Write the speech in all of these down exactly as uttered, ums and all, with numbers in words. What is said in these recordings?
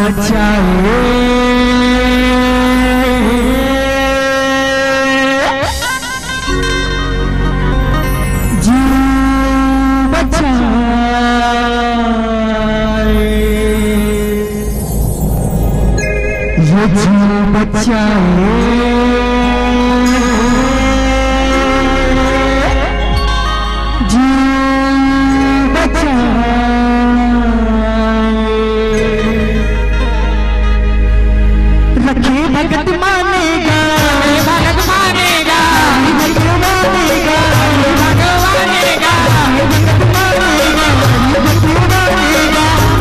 बचाए, जीव बचाए, ये जीव बचाए, जीव बचाए। रखे भगत मानेगा, भगत मानेगा, भगत मानेगा, भगत मानेगा, भगत मानेगा,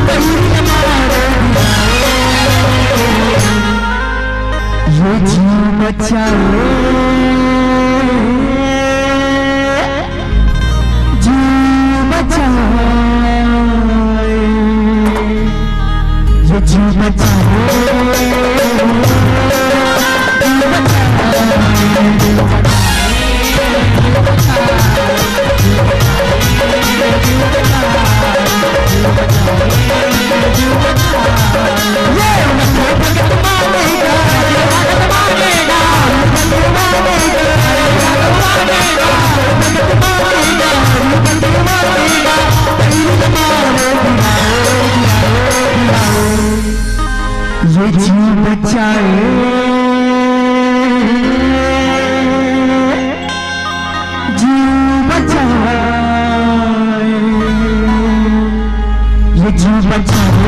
भगत मानेगा। ये जीव बचाए, जीव बचाए, ये जीव बचाए, जीव बचाए। ये जीव बचाए, जीव बचाए, ये जीव बचाए,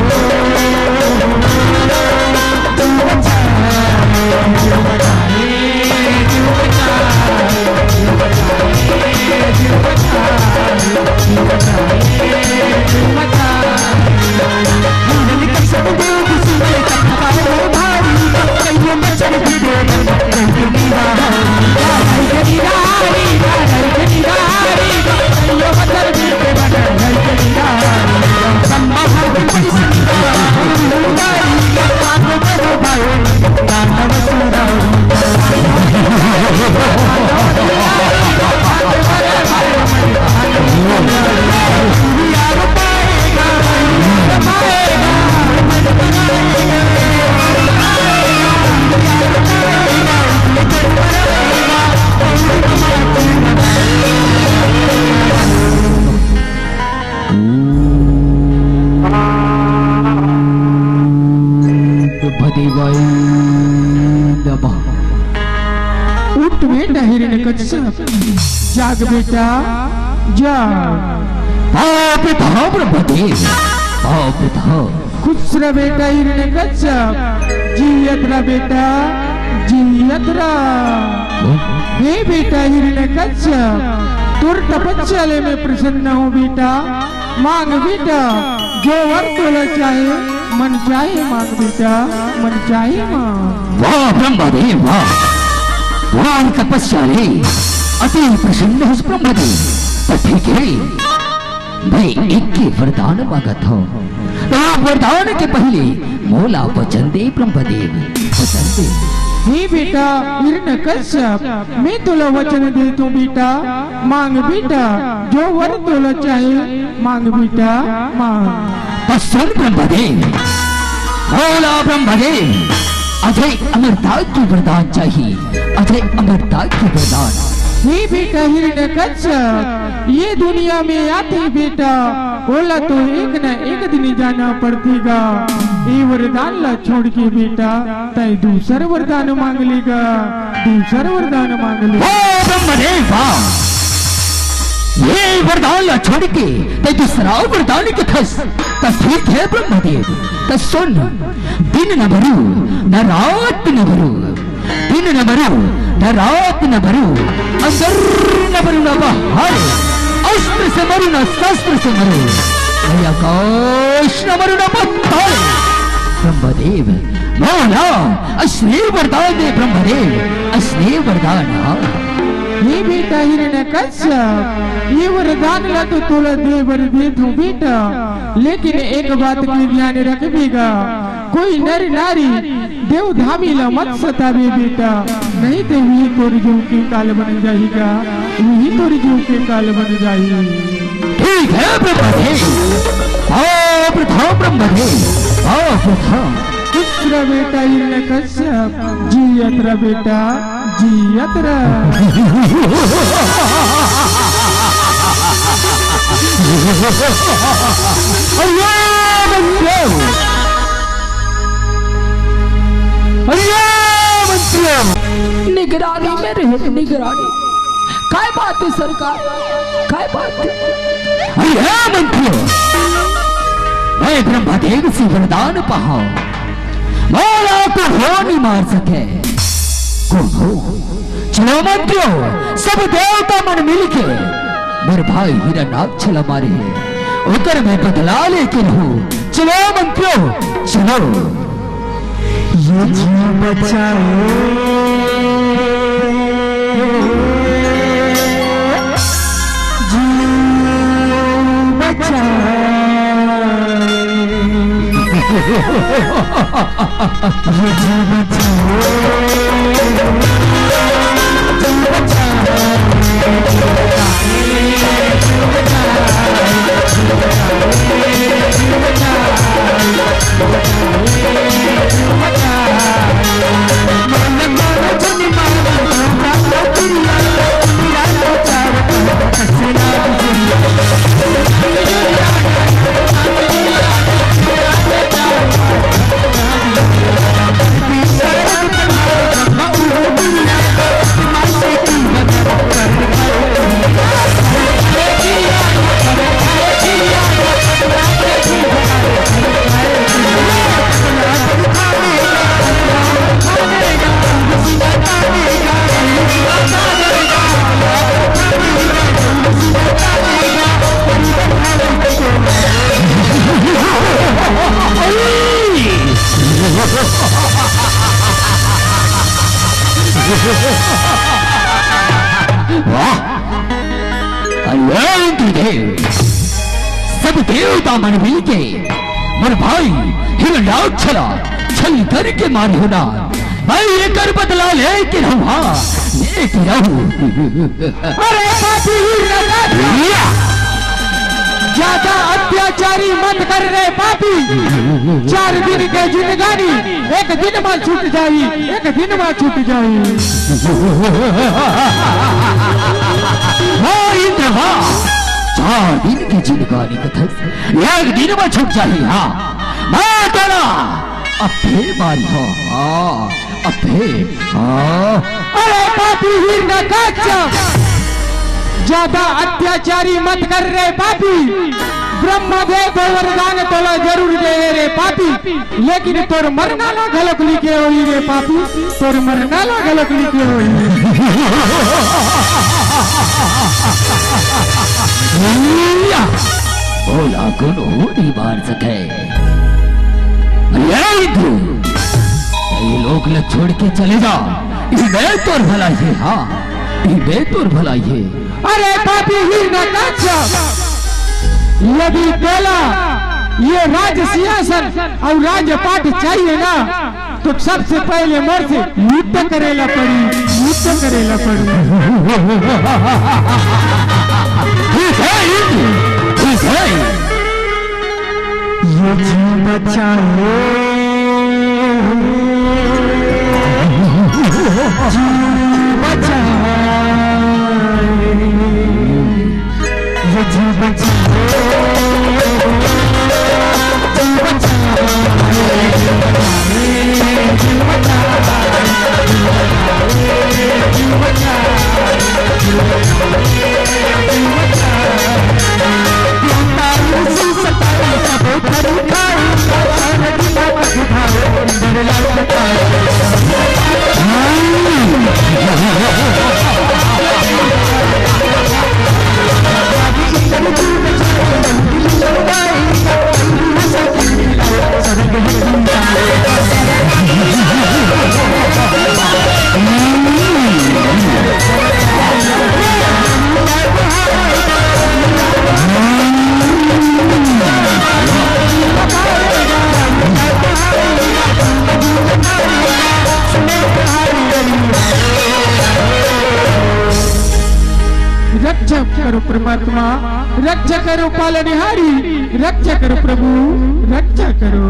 जीव बचाए, जीव बचाए, जीव बचाए, जीव बचाए, जीव बचाए, जीव बचाए। ब्रह्मदेवाय नमः। उठ बेटा हिरण्यकश्यप, जाग बेटा, जाग। पाप था ब्रह्मदेव, पाप था। खुश रह बेटा हिरण्यकश्यप, जियत रह बेटा, जियत रह। हे बेटा हिरण्यकश्यप, तोर तपस्या ले मैं प्रसन्न हूँ बेटा। मांग बेटा, जो वर तोला चाहे, मन चाहे मांग बेटा, मन चाहे मांग। वाह ब्रह्मदेव वाह, वाह तपस्या ले अति प्रसन्न हस ब्रह्मदेव। तो ठीक है, मैं एक के वरदान मांगत हूँ। तो वरदान के पहले मोला वचन दे ब्रह्मदेव, वचन दे। हे बेटा हिरण्यकश्यप, मैं तोला वचन देत हूँ बेटा, मांग बेटा, जो वर तोला चाहे, मांग बेटा, मांग। तो सुन ब्रह्मदेव, बोला ब्रह्मदेव, अजय अमरता की वरदान चाहिए, अजय अमरता की वरदान। हे बेटा हिरण्यकश्यप, ये दुनिया में आते बेटा, ओला तो एक न एक दिन जाना पड़तीगा। ये वरदान ला छोड़ के बेटा, तय दूसर वरदान मांग लेगा, दूसर वरदान मांग लेगा। ओ ब्रह्मदेव वाह, ये वरदान ला छोड़ के तय दूसरा वरदान के थस, त ठीक है ब्रह्मदेव, त सुन, दिन न भरू, न रात न भरू, दिन न भरू, न रात न भरू, अंदर न भरू न बाहर, अस्त्र से मरू न शस्त्र से मरू, न आकाश न मरू न पत्थर। ब्रह्मदेव, मौला, अश्लील वरदान दे ब्रह्मदेव, अश्लील वरदान। हाँ। हे बेटा हिरण्यकश्यप, ये वरदान ला तो तोला दे बर देत हूँ बेटा, लेकिन एक बात के ध्यान रखबेगा, कोई नर नारी देव धामी ला मत सताबे बेटा, नहीं तो वही तोर जीव के काल बन जाहीगा, वही तोर जीव के काल बन जाही। ठीक है ब्रह्मदेव, सर्वप्रथम ब्रह्मदेव, आओ पुत्र, खुश रह बेटा हिरण्यकश्यप, जियत रह बेटा, जियत रह। अरे मंत्रियों, अरे मंत्रियों। निगरानी में रहे, निगरानी। काय बात है सरकार, काय बात है? अरे हे मंत्रियों, मैं ब्रह्मदेव से वरदान पाहूं, मोला कोनो नइ मार सके। कोनो, चलो मंत्रियों, सब देवता मन मिलके मोर भाई हिरण्याक्ष ला मारे हे, ओकर मैं बदला लेके रहूं। चलो मंत्रियों, चलो। ये जीव बचाओ, जीव बचाओ। ये जीव बचाओ, जीव बचाओ। वाह! अरे इंद्रदेव, सब देवता मन मिलके मोर भाई हिरण्याक्ष ला छल करके मारे हो ना, मैं एकर बदला लेके रहूं, हाँ, लेके रहूं। अरे पापी हिरण्याक्ष, या! ज्यादा अत्याचारी मत कर रे पापी। चार दिन के जिंदगानी एक दिन में छूट जाई, एक दिन में छूट जाई। वाह इंद्र वाह, चार दिन के जिंदगानी कथे एक दिन में छूट जाई। हाँ, मैं तोला अबे मारी हो, हाँ, अबे, हाँ। अरे पापी हिरण्यकश्यप, ज्यादा अत्याचारी मत कर रे पापी। ब्रह्मदेव तो वरदान तोला जरूर दे रे पापी, लेकिन तोर मरना ला घलोक लिखे होई रे पापी, तोर मरना ला घलोक लिखे होई। या! ओला कोनो नइ मार सके। अरे इंद्र, ये लोग ला छोड़ के चले जा, इमे तोर भलाई हे, हाँ, इमे तोर भलाई हे। अरे पापी हिरण्यकश्यप, यदि तोला ये राज सिंहासन अउ राजपाट चाहिए ना, तो सबसे पहले मोर से युद्ध करेला पड़ी, युद्ध करेला पड़ी। ठीक है, ठीक है। ये जीव बचाए, जीव बचाए। रक्षा करो परमात्मा। रक्षा करो पालनहारी, रक्षा करो प्रभु, रक्षा करो।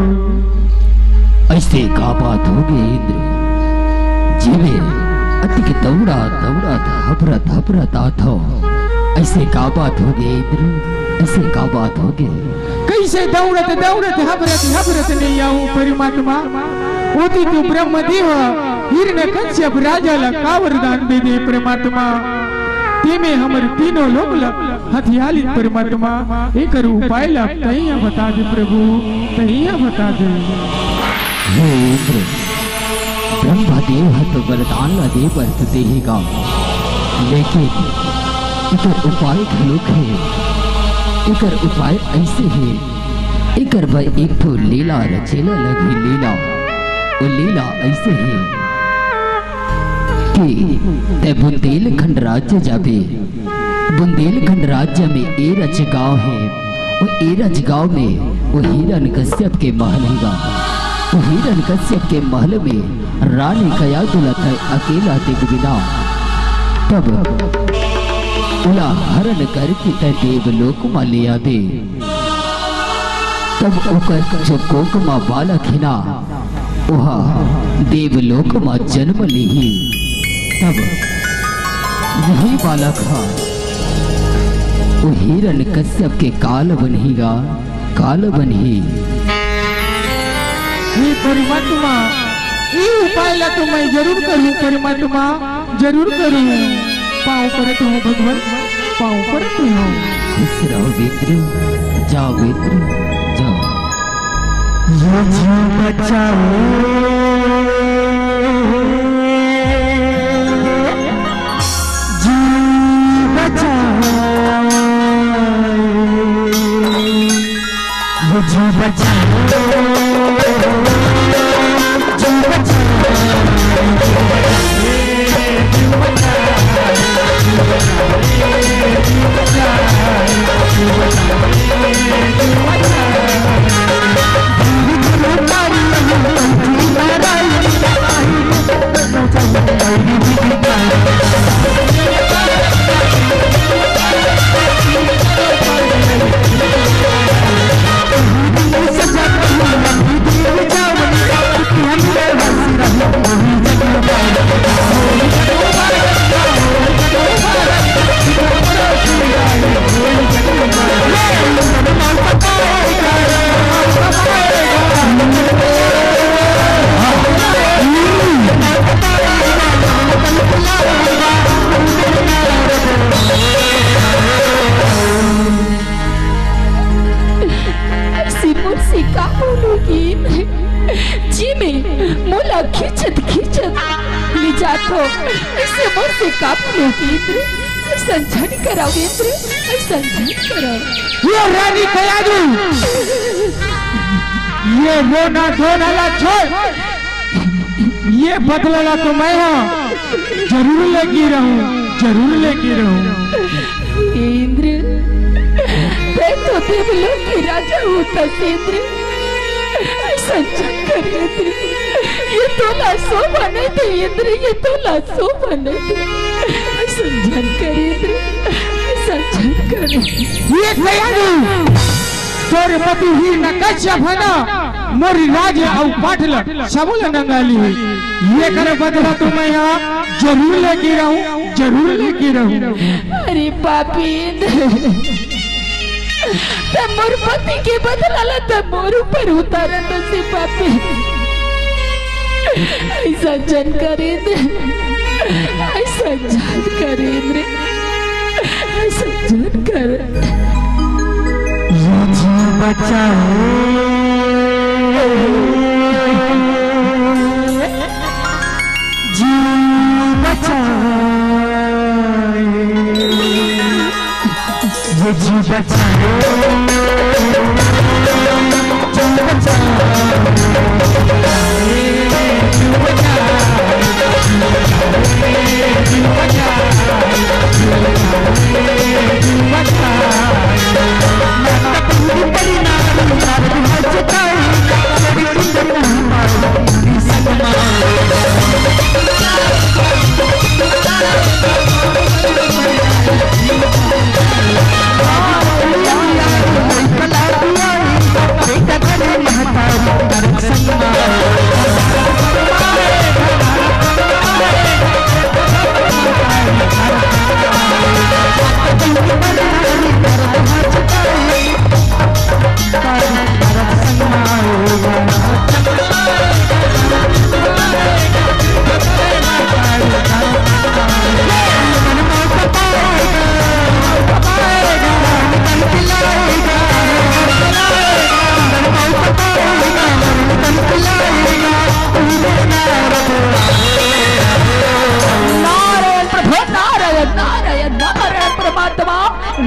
ऐसे का बात होगे इंद्र, जेमे अतिक दौड़ा दौड़ा हफरत हफरत आथो? ऐसे का बात होगे इंद्र, ऐसे का बात होगे? कइसे दौड़त दौड़त हफरत हफरत नइ आऊं परमात्मा? ओती तो ब्रह्मदेव हिरण्यकश्यप राजा ला का वरदान दे दे परमात्मा, तेमे हमर तीनों लोक ला हथियालिन परमात्मा, एकर उपाय ला तइया बता दे प्रभु, तइया बता दे। हे इंद्र, ब्रह्मदेव ह तो वरदान ला दे बर तो देही गा, लेकिन एकर उपाय घलोक हे। एकर उपाय अइसे हे, एकर बर एक ठो लीला रचे ला लगही, लीला। ओ लीला अइसे हे कि तैं बुंदेलखंड राज्य जाबे, बुंदेलखंड राज्य में एरच गांव हे। ओ एरच गांव में ओ हिरण्यकश्यप के महल हे गा। ओ हिरण्यकश्यप के महल में रानी कयाधु ला तैं अकेला देखबे ना, तब ओला हरण करके तैं देवलोक मा ले आबे। तब ओकर जो कोख मा बालक हे ना, ओहा देवलोक मा जन्म लिही। तब यही बालक ह ओ हिरण्यकश्यप के काल बनही गा, काल बनही। हे परमात्मा, ये उपाय ला तो मैं जरूर करूं परमात्मा, जरूर करूं। पाँव परत हूं भगवान, पाँव परत हूं। खुश रहो इंद्र, जाओ इंद्र, जाओ। ये जीव बचाओ, जीव बचाओ, ये जीव बचाओ, जीव बचाओ। अइसे मोर से का बोलगे इंद्र, जेमे मोला खींचत खींचत ले जाथो? अइसे मोर से का बोलगे इंद्र? अइसन झन करव इंद्र, अइसन झन करव। ये रानी कयाधु, ये रोना धोना ला छोड़, ये बदला ला तो मैं हा जरूर लेके रहूं, जरूर लेके रहूं। हे इंद्र, तैं तो देवलोक के राजा होथस इंद्र, अइसन झन कर इंद्र, ये तोला शोभा नइ दे इंद्र, ये तोला शोभा नइ दे, अइसन झन कर इंद्र, अइसन झन कर। ये कयाधु, तोर पति हिरण्यकश्यप हे ना, मोर राज अउ पाट ल सबो ल नंगा लिही। येकर बदला तो मैं हा जरूर लेके रहूं, जरूर लेके रहूं। अरे पापी, तैं मोर पति के बदला ला तैं मोर ऊपर उतारत हस पापी। अइसन झन कर इंद्र, अइसन झन कर इंद्र, अइसन झन कर। ये जीव बचाओ, जीव बचाओ। ये जीव बचाओ, जीव बचाओ।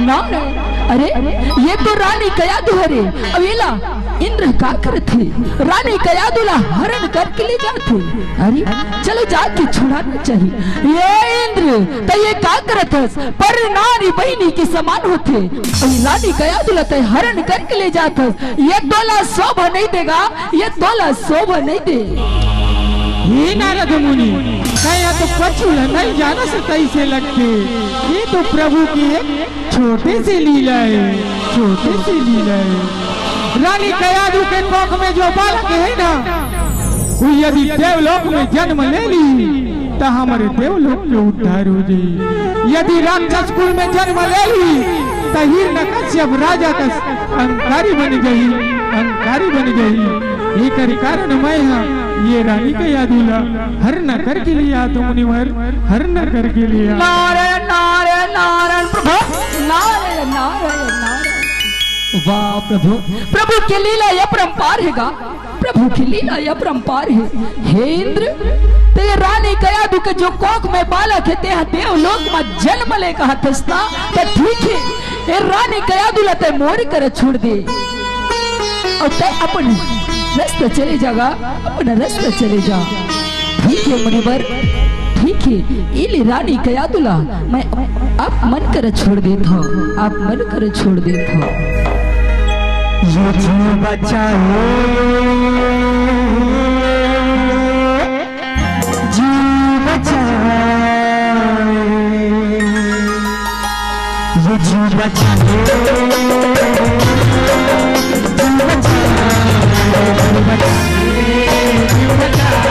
नारायण, अरे, ये तो रानी कयादू हरे। अब एला इंद्र का करत हे? रानी कयादू ला हरण करके ले जात हे। अरे, चलो जाके छुड़ाना चाहिए। ये इंद्र, तैं ये का करत हस? पर नारी बहिनी के समान होथे। अउ रानी कयादू ला तैं हरण करके ले जात हस। ये तोला शोभा नहीं देगा, ये तोला शोभा नहीं दे। हे नारद मुनि, तैं या तो कछु ला नहीं जानस तइसे लगथे। ये तो प्रभु के एक छोटे से लीला हे, छोटे से लीला हे। रानी कयादू के कोख में जो बालक हे ना, वो यदि देवलोक में जन्म ले ली, त हमर देवलोक के उद्धार हो जाई। यदि राक्षस कुल में जन्म ले ली, त हिरण्यकश्यप राजा कस अहंकारी बन जाई, अहंकारी बन जाई। एकर कारण मैं हा ये रानी कयादू ला हरण करके ले आत हों मुनिवर, हरण करके ले आत हों। नारायण, नारायण, नारायण प्रभु, नारायण, नारायण, नारायण। वाह प्रभु, प्रभु के लीला ये अपरंपार हे गा। प्रभु के लीला ये अपरंपार हे। हे इंद्र, तैं ये रानी कयादू के जो कोख में बालक हे, तेहा देवलोक में जन्म ले कहत हस ना, त ठीक हे। ए रानी कयादू ला तैं मोर करा छोड़ दे। अउ तैं अपन रस्ता चले जा गा, अपन रस्ता चले जा। ठीक हे मुनिवर, ठीक हे। ए ले रानी कयादू ला मैं आप मन करा छोड़ देत हों, आप मन करा छोड़ देत हों। ये जीव बचाए, जीव बचाए, ये जीव बचाए, जीव बचाए, जीव बचाए।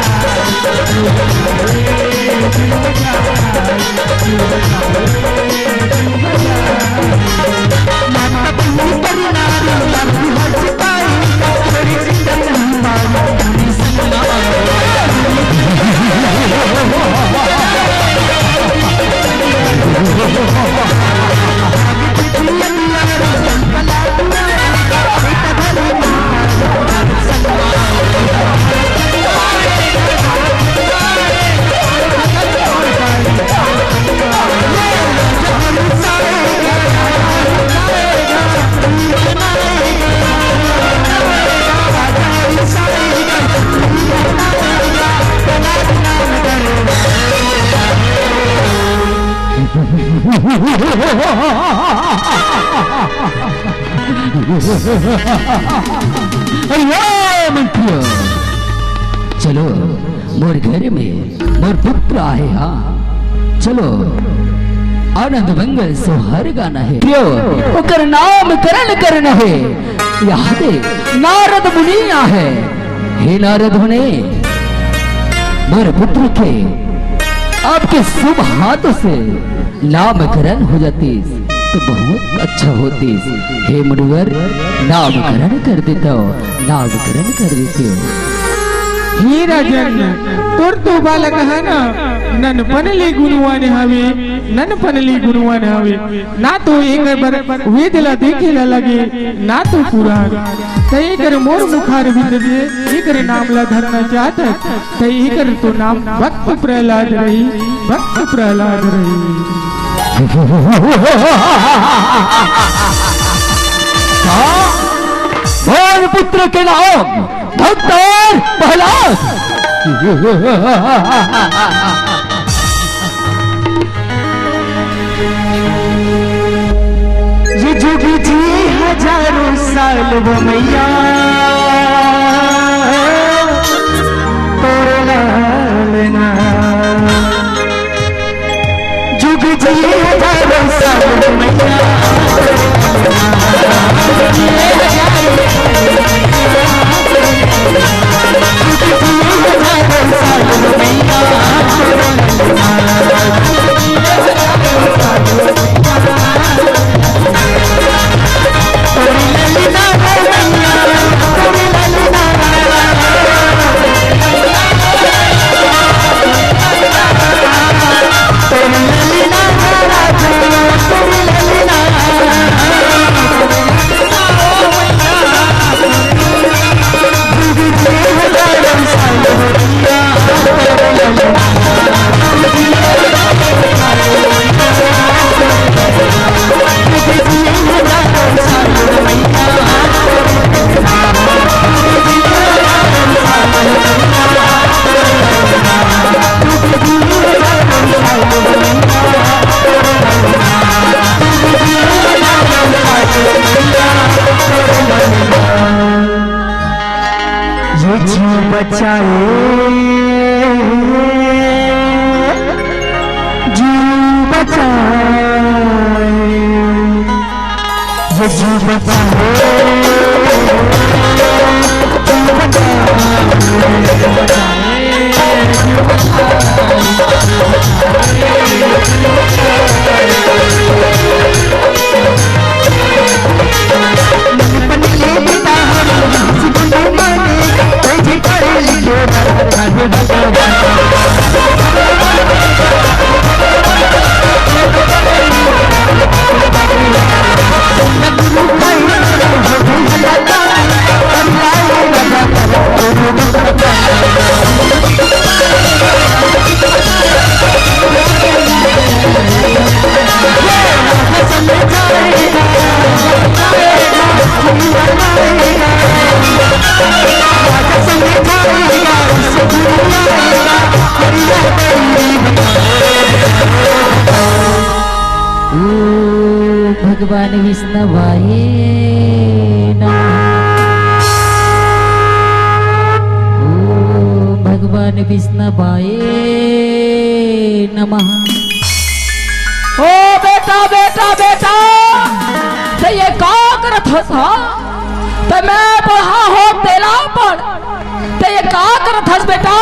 अरे ओ मंत्रियों, चलो मोर घर में मोर पुत्र आहे, हाँ, चलो आनंद मंगल सोहर गाना हे। क्यों? ओकर नामकरण करना हे। यहाँ दे नारद मुनि आहे। हे नारद मुनि, मोर पुत्र के आपके शुभ हाथों से नामकरण हो जातीस तो बहुत अच्छा होतीस। हे मुनिवर, नामकरण कर देता हो, नामकरण कर देते हो। हे राजन, तोर तो बालक है ना, ननपन ले गुणवान हवे, ननपन ले गुणवान हवे। ना तो एकर बर वेद ला देखे ला लगे, ना तो पुराण। त एकर मोर मुखार बिंद दे, एकर नाम ला धरना चाहत, त एकर तो नाम भक्त प्रहलाद रही, भक्त प्रहलाद रही। का? मोर पुत्र के नाम भक्त और प्रहलाद। ये जुग जी हजारों साल वो मैया तोर लालना। जुग जी हजारों साल वो मैया। जीव बचाए, ये जीव बचाए, जीव बचाए, जीव बचाए। ओम भगवान विष्णवाय नमः। ओम भगवान विष्णवाय नमः। ओ बेटा, बेटा, बेटा, ते ये का करत हस, हाँ? ते मैं पढ़ा हो, तेला पढ़। ते ये का करत हस बेटा?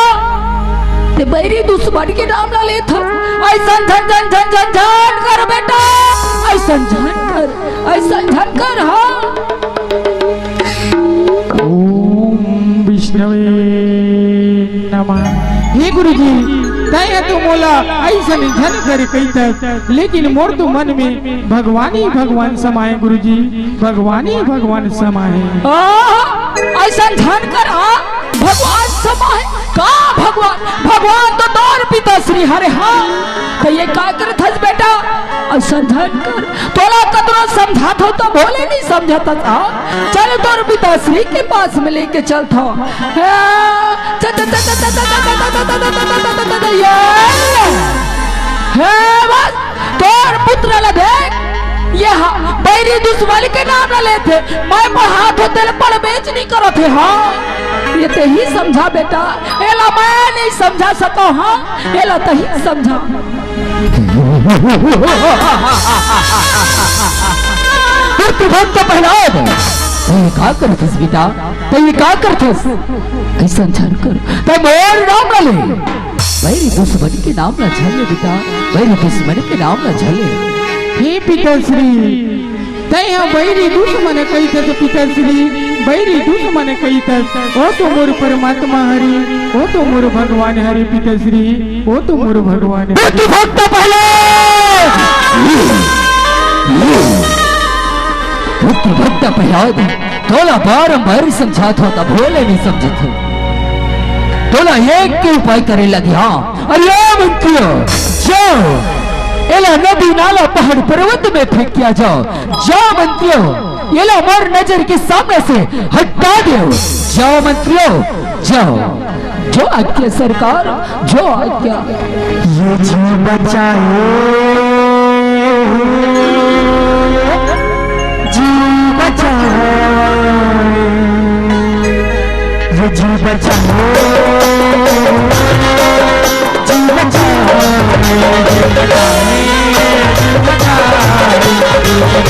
ते बैरी दुश्मन के नाम ला लेत हस। अइसन झन, झन, झन, झन, झन कर बेटा। अइसन झन कर, अइसन झन कर, हाँ। ओम विष्णवे नमः। हे गुरुजी, तैं ह तो मोला अइसन झन कर कहिथस, लेकिन मोर तो मन में भगवान ही भगवान समाए गुरुजी, भगवान ही भगवान समाए। आ, अइसन झन कर, आ, भगवान समाए, का भगवान? भगवान तो तोर पिताश्री हरे, हाँ। त ये का करत हस बेटा? अइसन झन कर, तोला कतनो समझात हो त भोले नहीं समझत हस, हाँ। चल तोर पिताश्री के पास में लेके चलत हो। हाँ, च-, च-, च-, च-, च-, च-, च-, च-, च-, च-, च-, च-, च-, च-, च-, च-, ये। हे बस, तोर पुत्र ला देख, ये हा-, बैरी दुश्मन के नाम ला लेथे। मैं पढ़ात हो, तेला पढ़बेच नहीं करत हे, हाँ। ये तेही समझा बेटा, एला मैं नहीं समझा सको, हाँ, एला तेही समझा। फिर तू भक्त प्रहलाद, ये का करथस बेटा? त ये का करथस? अइसन झन कर। त मोर नाम ला ले। बैरी दुश्मन के नाम ला झन ले बेटा। बैरी दुश्मन के नाम ला झन ले। हे पिताश्री, तैं ह बैरी दुश्मन कहिथस पिताश्री, बैरी दुश्मन कहिथस। ओ तो मोर परमात्मा हरे, ओ तो मोर भगवान हरे पिताश्री, ओ तो मोर भगवान हरे। तू भक्त प्रहलाद। भक्त, भक्त प्रहलाद। तोला बारंबार समझात हो, त भोले नहीं समझत हो। तोला एक के उपाय करे लगी, हाँ। अरे ओ मंत्रियों, जाओ, एला नदी नाला पहाड़ पर्वत में फेंक किया जाओ। जाओ मंत्रियों, एला मोर नजर के सामने से हटा दो। जाओ मंत्रियों, जाओ। जो आज्ञा सरकार, जो आज्ञा। ये जीव बचाए, जीव बचाए, ये जीव बचाए, जीव बचाए, जीव बचाए, जीव बचाए, जीव बचाए, जीव बचाए, जीव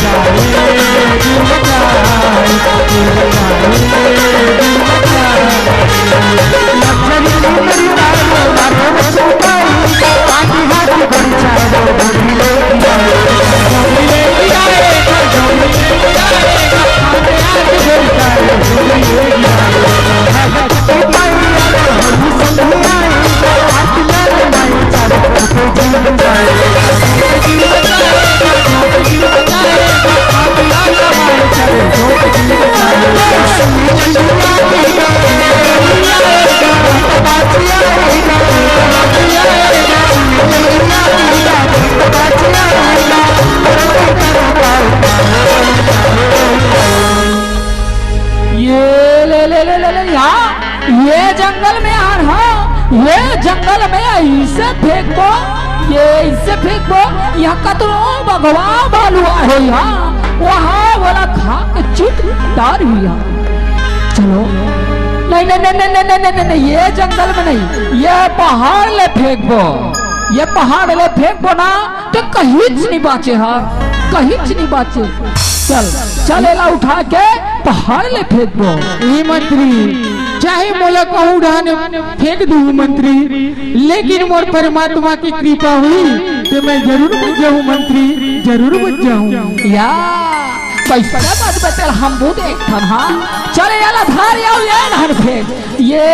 बचाए। ये ले, ले, ले, ले, ले, यहाँ, ये जंगल में आन, हाँ, ये जंगल में अइसे फेंकबो, ये अइसे फेंकबो, यहाँ कतनो बघवा भालू आहे, हाँ, वहाँ ओला खा के चित डारही, हाँ। चलो, नहीं, नहीं, नहीं, ये जंगल में नहीं, ये पहाड़ ले फेंकबो। ये पहाड़ ले फेंकबो ना, त कहीच नहीं बाचे हा, कहीच नहीं बाचे। चल, चल, एला उठा के पहाड़ ले फेंकबो। ए मंत्री, चाहे मोला कहूँ डहन फेंक दूँ मंत्री, लेकिन मोर परमात्मा की कृपा हुई त मैं जरूर बच जाहूँ मंत्री, जरूर बच जाहूँ। या, पैसा मत बचल, हम वो देख थन, हाँ। चल, एला धार आऊ, ये नहर फेंक। ये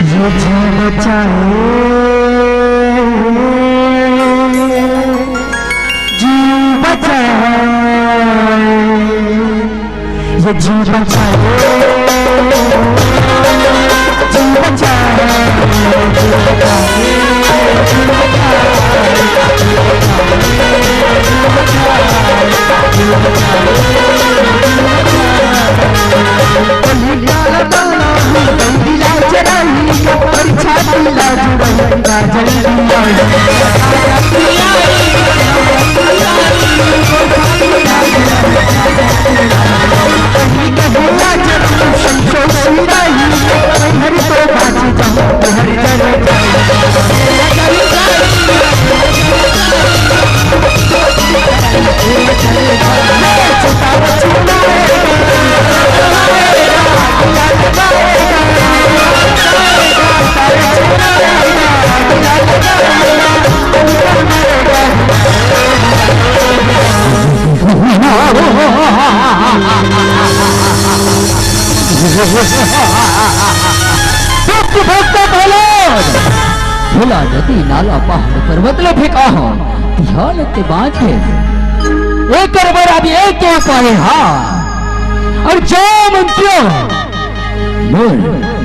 ये जीव बचाए, जीव बचाए। ये जीव बचाए, जीव बचाए, जीव बचाए, जीव बचाए। भक्त, भक्त प्रहलाद, भोला नदी नाला पहाड़ पर्वत ले फेंका हो, तिहाल ते बांच के। एकर बर अब एक उपाय हा, अउ जा मंत्रियो, मोर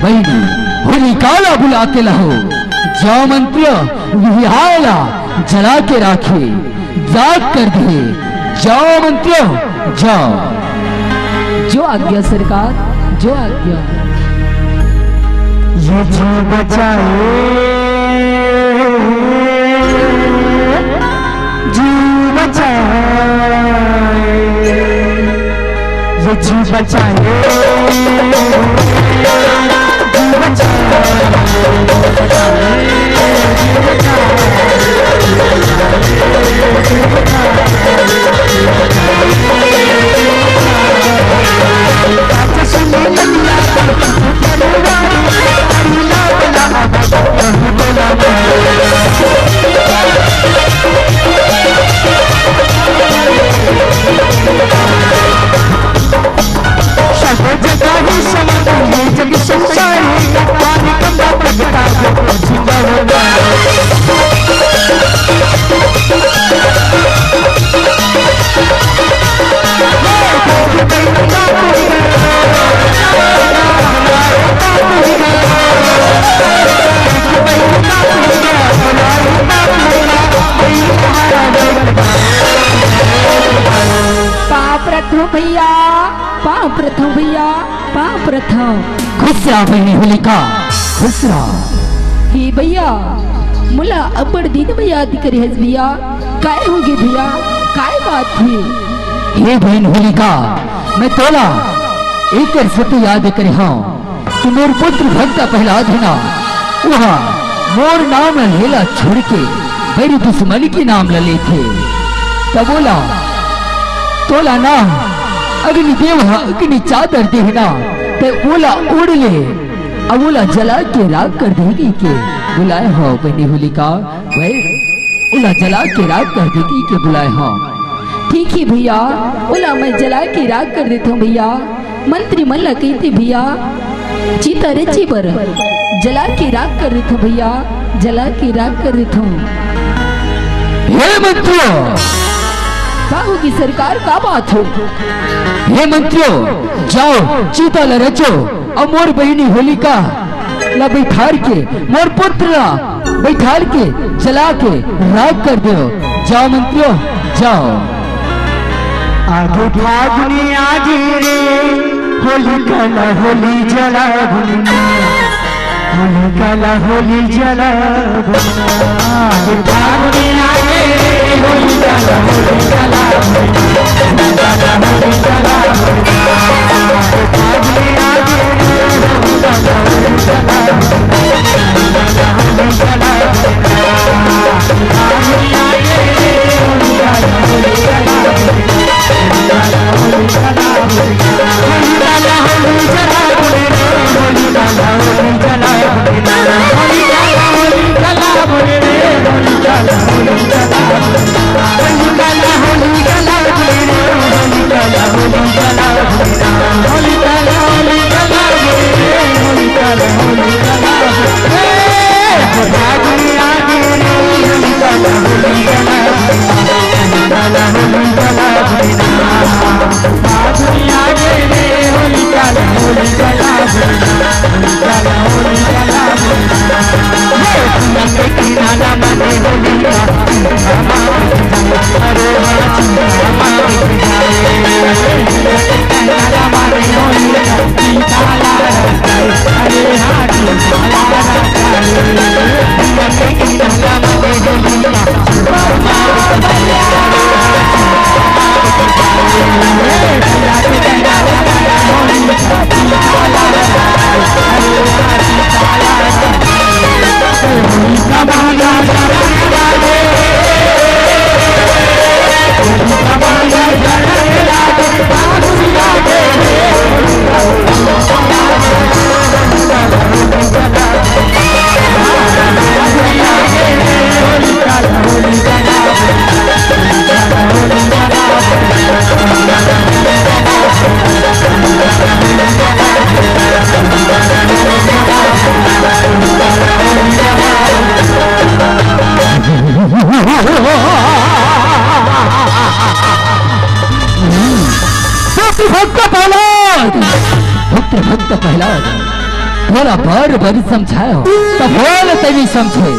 बहिनी होलिका ला बुला के लाओ। जा मंत्रियो, तिहाल ला जला के राखे। राख कर दे। जाओ मंत्रियों, जाओ। जो आज्ञा सरकार, जो आज्ञा। ये जीव बचाए, जीव बचाए। ये जीव बचाए, जीव बचाए। पाँव परत हँव भैया, पाँव परत हँव भैया, पाँव परत हँव। खुश रहा बहिनी होलिका, खुश रहा। हे भैया, मोला अब्बड़ दिन में याद करे हस भैया, काय होगे भैया, काय बात हे? हे बहिन होलिका, मैं तोला एकर सेती याद करे हँव कि मोर पुत्र भक्त प्रहलाद हे ना, ओहा मोर नाम ल लेला छोड़ के बैरी दुश्मन के नाम ल लेथे। तब ओला, तोला ना अग्निदेव ह अग्नि चादर देहे ना, ते ओला ओढ़ ले, अउ ओला जला के राख कर दे कहिके बुलाए हँव बहिनी होलिका। भाई, ओला जला के राख कर दे कहिके बुलाए हँव। ठीक हे भैया, ओला मैं जला के राख कर देथँव भैया। मंत्री मन ला कहिथे भैया, चिता रचे बर जला के राख कर देथँव भैया, जला के राख कर देथँव। हे मंत्रियों! का होगे सरकार, का बात हे? हे मंत्रियों, जाओ चिता ला रचो अउ मोर बहिनी होलिका ला बइठार के, मोर पुत्र ला बइठार के, जला के राख कर देव। जाओ मंत्रियों, जाओ। आगे फागुनी आगे रे, होलिका ला होली जलाबो। होलिका ला होली जलाबो ना, आज फागुन आगे रे, होलिका ला होली जलाबो ना, होलिका ला होली जलाबो ना, आज फागुन आगे रे, होलिका ला होली जलाबो ना, होलिका ला होली जलाबो ना, फागुन आगे रे, होलिका ला होली जलाबो ना। पुत्र भक्त प्रहलाद, पुत्र भक्त प्रहलाद, तोला बार बार समझायो, तब होले तैं नइ समझे।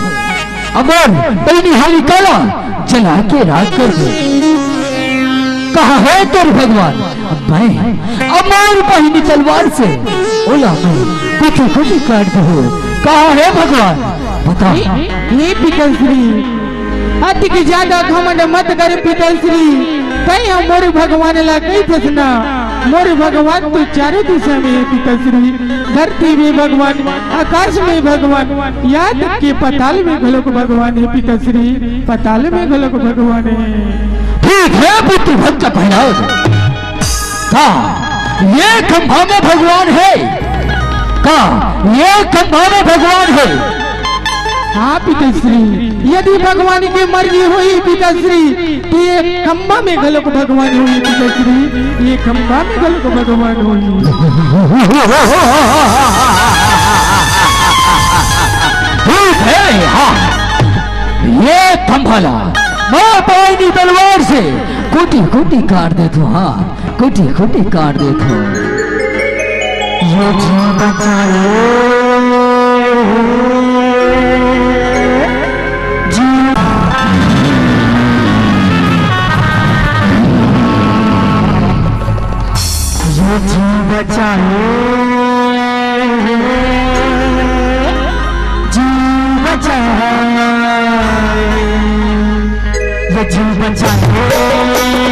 अमर तैं नइ होलिका ला जला के राख कर दे। कहाँ हे तोर भगवान? मैं अमर बहिनी तलवार से ओला मैं कुटी कुटी काट दूँ। कहाँ हे भगवान? बता। हे, हे पिताश्री, अतिक ज्यादा घमंड मत कर पिताश्री। तैं ह मोर भगवान ला कहिथस ना, मोर भगवान तो चारों दिशा में हे पिताश्री। धरती में भगवान, आकाश में भगवान, यहाँ तक के पताल में घलोक भगवान हे पिताश्री, पताल में घलोक भगवान हे। ठीक हे पुत्र भक्त प्रहलाद, का ये खंभा में भगवान हे? का ये खंभा में भगवान हे? हाँ पिताश्री, यदि भगवान के मर्जी होही पिताश्री, त ये खंभा में घलोक भगवान होही पिताश्री, ये खंभा में घलोक भगवान होही। ठीक हे, हाँ, ये खंभा ला मैं अपनी तलवार से कुटी कुटी काट देथों, हाँ, कुटी कुटी काट देथों। ये जी बचाए, जी, ये जी बचाए, जी बचाए, ये जी बचाए।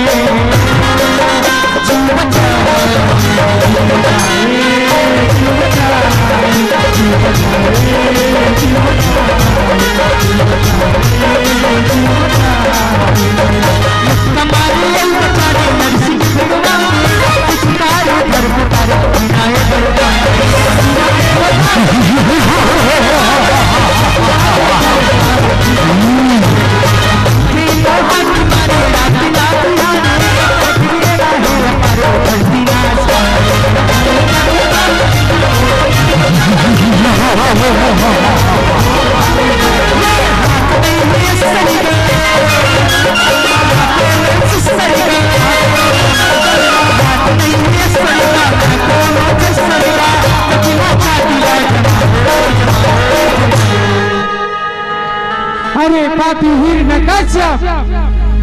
अरे पापी हिरण्यकश्यप,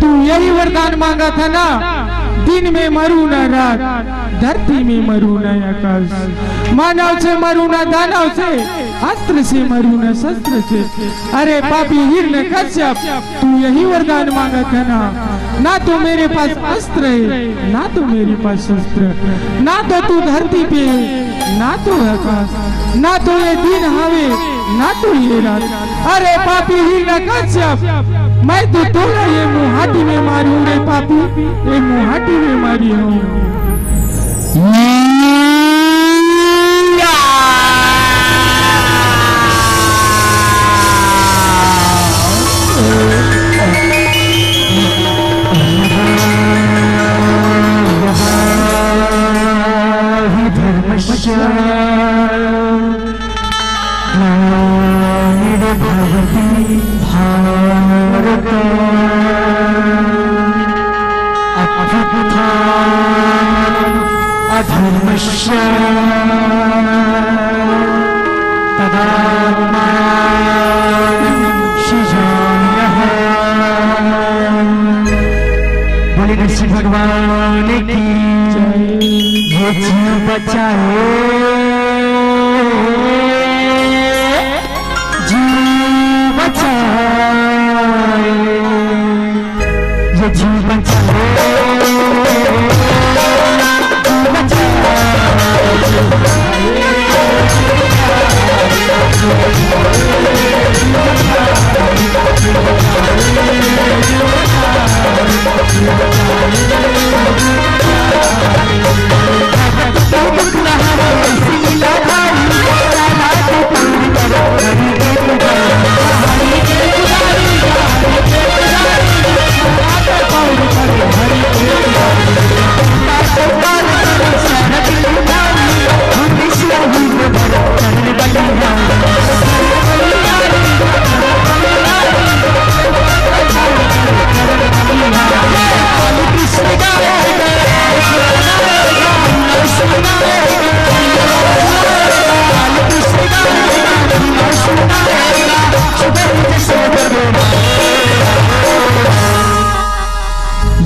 तू यही वरदान मांगा था ना, दिन में मरू न रात, धरती में मरू न आकाश, मानव से मरू न दानव से, अस्त्र से मरू न शस्त्र से। अरे पापी हिरण्य कश्यप, तू यही वरदान मांगा था ना? ना तो मेरे पास अस्त्र है, ना तो मेरे पास शस्त्र, ना तो तू धरती पे है, ना तो आकाश, ना तो ये दिन हवे, ना तो ये रात। अरे पापी हिरण्य कश्यप, मैं तो तोला ये मुहाटी में मारू रे पापी, ये मुहाटी में मारी हूँ। ग्लानिर्भवति भारत, अभ्युत्थानम् अधर्मस्य, तदात्मानं सृजाम्यहम्। बोले कृष्ण भगवान की जय। ये जीव बचाए, जीव बचाए, ये जीव बचाए।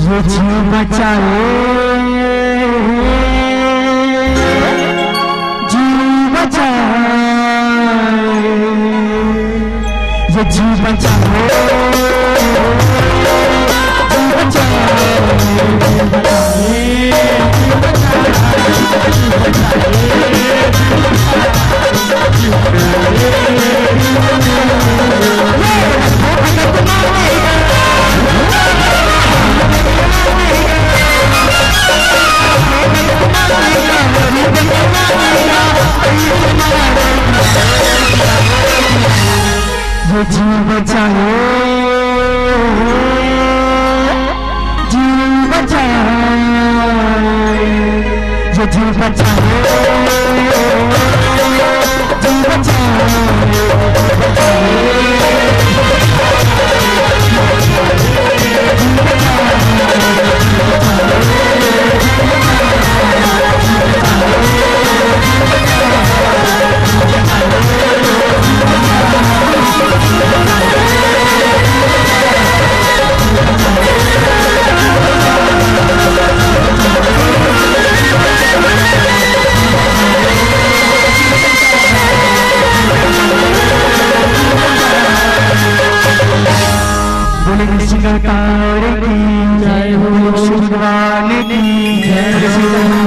ये जीव बचाए, जीव बचाए, ये जीव बचाए, जीव बचाए। ये जीव बचाए, जीव बचाए, ये जीव बचाए, जीव बचाए। बोले कृष्ण अवतार की जय हो, भगवान की जय हो।